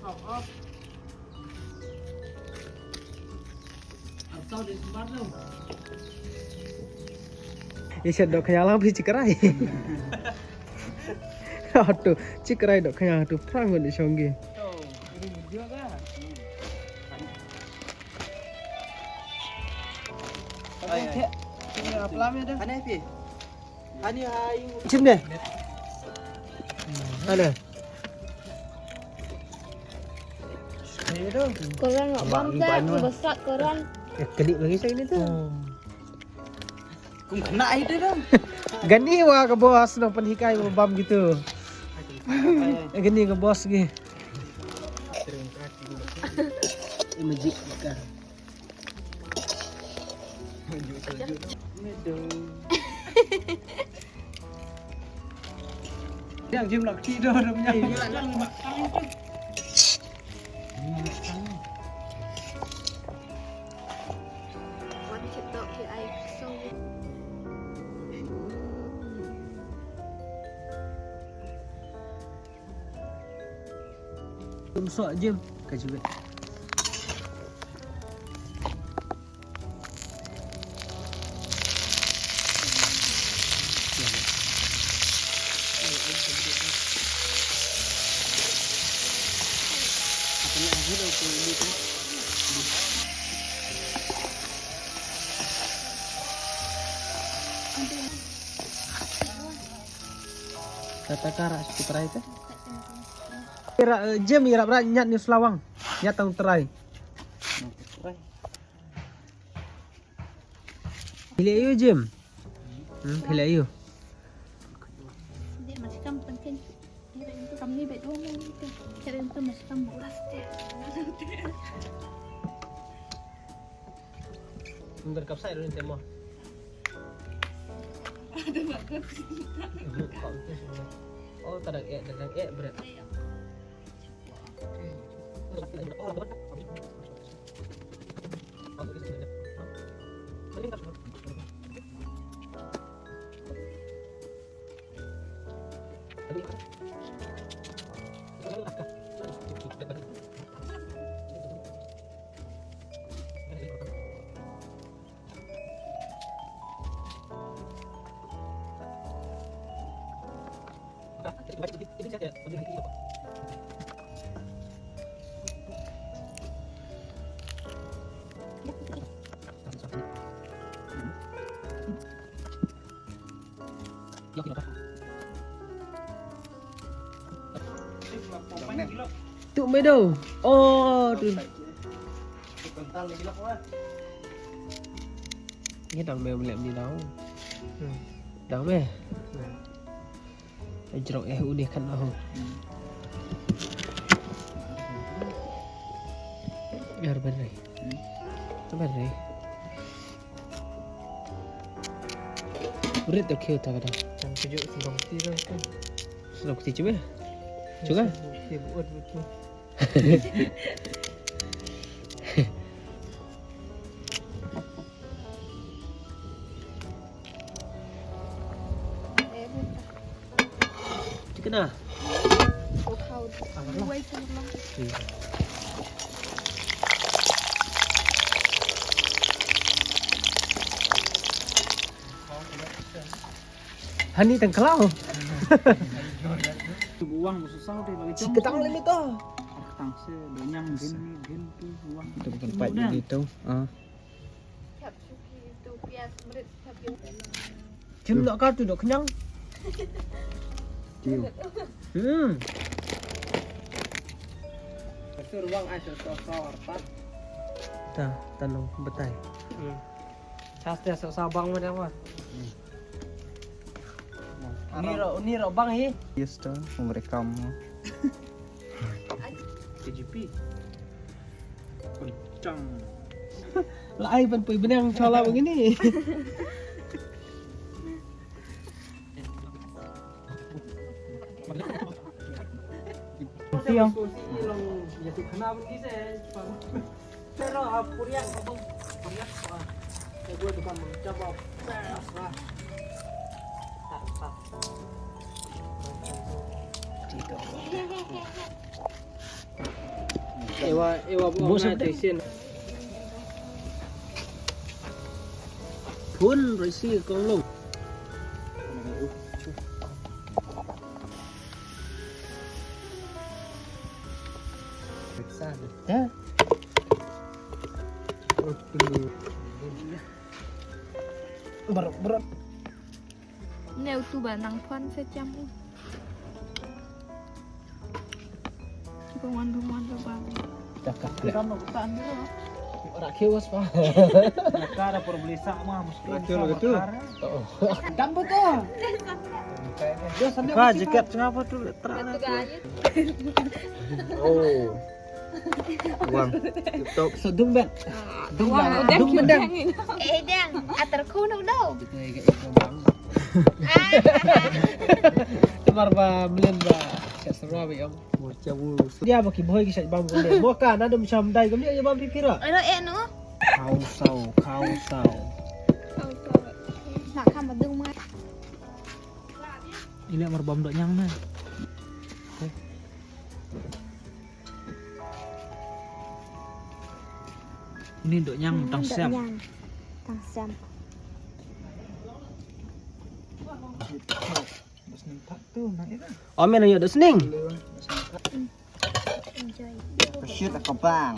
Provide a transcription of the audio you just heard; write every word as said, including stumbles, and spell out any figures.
Ïa shet dohkñia lang phi chikrai. Hato chikrai dohkñia hato phrang ngon shong gi. Chim ne. Ane. Koran wak bam te, ki basat koran. Ya, klik lagi saya ni tu. Kum kena itu dong. Gani wa ka bos no pynhikai wa bam gitu. Gani ka bos gi. Magic ka. Yang jim lak ti do do nya. Wan kit dok hi ai song. Tum sok jim ka jibet. Kata kara sekitar itu. Ira, eh, Jem, ira bra nyat ni selawang. Nyat tang terai. Pilih ayu, Jem. Hmm, pilih ayu. Dia masih kam penting. Dia itu kami berdua mau itu. Kira itu masih kam buras dia. Under kapsai dulu tema. Ada nak kau. Oh, tadang eh, tadang eh, berat. Tu me do. Oh, tu. Ni dang me lem ni dau. Hmm. Dang me. Ai jrong eh u dei kan aho. Yar beri. Beri. Beri tu kiu tak ada. Jam tujuh sendong ti dong tu. Sendong ti cuba. Cuba. Ti buat betul. Chicken ah. Hani tang khlaw. Buang susah deh bagi. Cik ketang lagi tu. Ketang se, donyang gin ni gin tu buang. Tu bukan pat ni tu. Ah. Chim nok ka tu dok kenyang. Tiu. Hmm. Kasur buang ai so so so arpat. Ta, tanong betai. Hmm. Chas te sok sabang ma dang wa. Ni ro, ni ro bang hi. Yes to, merekam. K G P. Kencang. Lah ai ban pui benang chola begini. Tiang. Ewa, ewa, bu na sien. Phun roi si kong long. Berat, berat. Neu tu ba nang pon sa jam u. Bang wan, bang wan, bang wan. Cakap. Ora keu was pa. Nakara por beli sama mesti. Ora keu gitu. Oh. Dam betul. Dia sana. Ka jaket ngapa tu? Terang. Oh. Wang. Tip top. Sedung bet. Dung lah. Dung bedang. Eh, dang. Atar ku no no. Temar ba melen ba. Siap serba ba yong. Dia ba ki boy ki siap bam ko. Mo ka na dum sham dai ko ni ya bam pipira. Ano eh no. Kau sau, kau sau. Nak kam dung ma. Ini mar bam dok nyang na. Ini dok nyang tang siam. Tang siam. Om en ayo dok sning. Shoot ako bang.